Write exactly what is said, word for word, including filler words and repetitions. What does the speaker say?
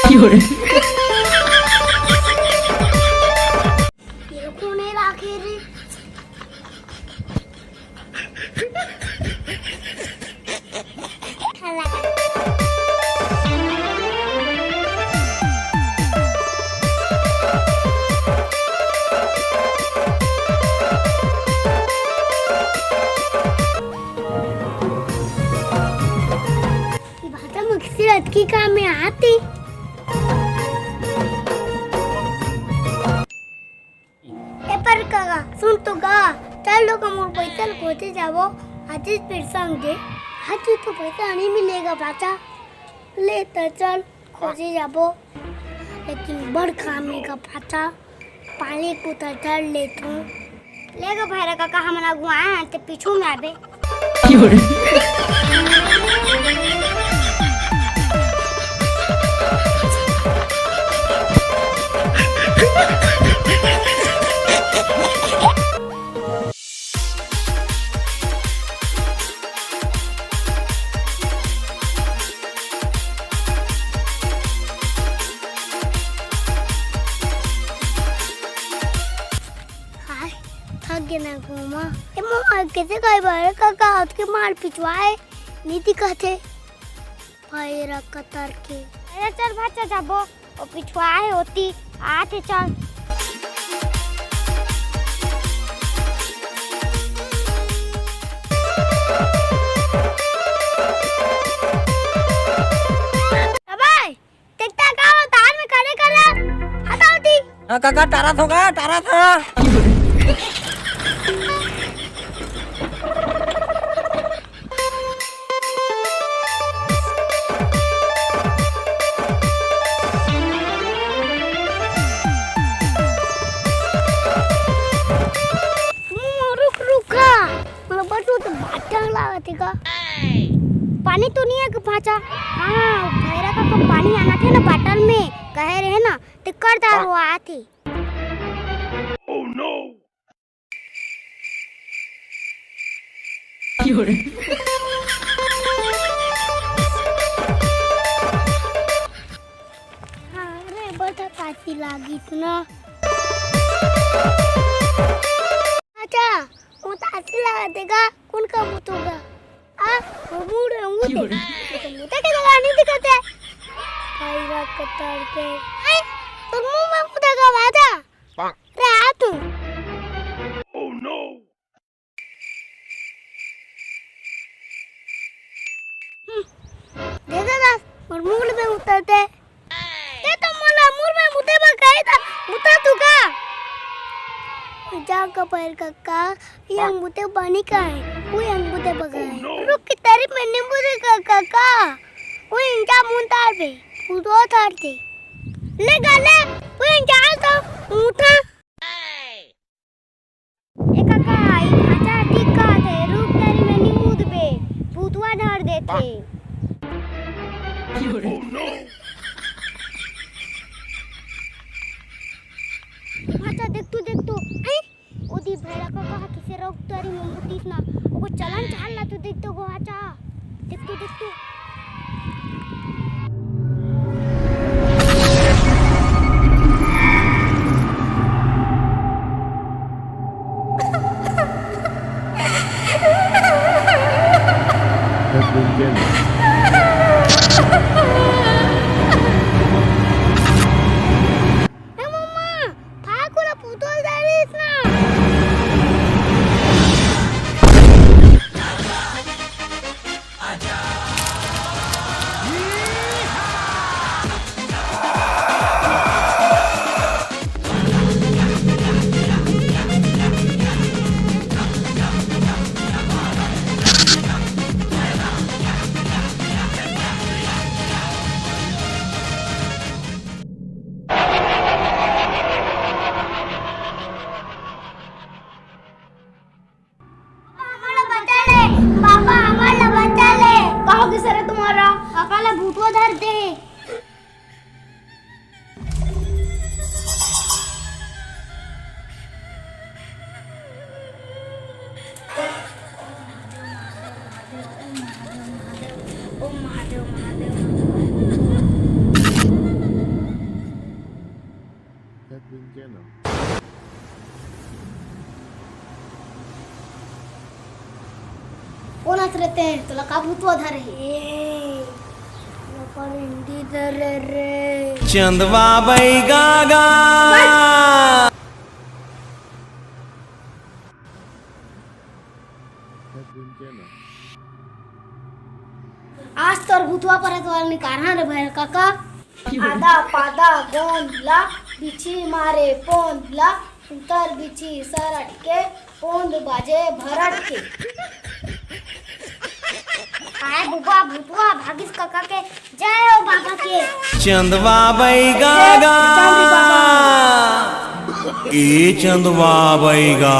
ये कोने राखे रे? भाटा मुखसी रतकी का में आती। ए पर कका, सुन तो गा, चल लो कमर पैदल खोजे जाबो, आतिस फिर संग दे। आज तो पैसा नहीं मिलेगा भाटा, ले तो चल खोजे जाबो, लेकिन बड़ काम हे गा भाटा, पानी कुतर धर लेथों। ले गा भैरा कका, हमन अगुवाए हन, ते पीछू में आबे। हाय, थक गे ना घूमा। ए मोमा, कैसे गए बारे कका, आज के मार पिछवाए, नहीं दिखत हे। पैरा कतर के। अरे चल भाचा जाबो, ओ पिछवाए होती, आते चल। अबे, देखता का हो, तार में खड़े कर रहा, हटाओ दी। हाँ काका, टारा थोगा, टारा था। रुक, रुक, हाँ। मोला बस वो तो बाटल लागत हे का? पानी तो नहीं है का भाचा? हाँ, भैरा कका पानी आना थे ना बाटल में, कहे रहे ना, ते कर दार वो आथे। हाँ, रे, बड़ा तासी लागिस ना। अच्छा, वो तासी लागत हे का? कौन का मुतोगा? आ, वो मुड़ रहे, मुड़ रहे। तो मुता के जगह नहीं दिखाते। भाई, रात को तार के। ए, तो मुंह में मुतेगा, वादा। रे, आ तू। हम्म। दे दे बस, मोर मुड़ में उतरते। ते तो मोला मुड़ में मुते बर कहे था, मुता तू का? जा का पैर कका, ये अंगूठे पानी का है, वो अंगूठे बगा है। रुक की तेरी में नींबू दे कका, वो इंचा मुंतार पे, वो दो थार थे। ले गाले, वो इंचा तो मुठा। ए कका, ई भांचा ह ठीक कहत हे, रूख तरी में नी मुतबे, भूतवा धर देथे। ए भांचा, देख तो, देख तो, अई, ओदी भैरा कका ह किसे रूख तरी में मुतिस ना, ओकर चलन चाल ला तो देख तो गो भांचा। देखते, देखते। ए मम्मा, फाकू ला पुतोल दरिस ना। पापा, हमर ला बचा ले। पापा, हमर ला बचा ले। का हो गे रे तुम्हारा? पापा ला भूतवा धर दे। ओम महादेव, महादेव, महादेव। कोन अस रे ते? तोला का भूतवा धरे हे? ए, मोला करंडी धरे रे। चंदवा बई गागा। आज तोर भूतवा परत वाला निकारहा रे भैर काका। आदा पादा गोंद ला, बिछी मारे पोंद ला, उतर बिछी सरट के, पोंद बाजे भरट के। आय बुबा भूतवा भागिस काका के, जय हो बाबा के। चंदवा बई गागा। चंद बाबा। ए चंदवा बई गा।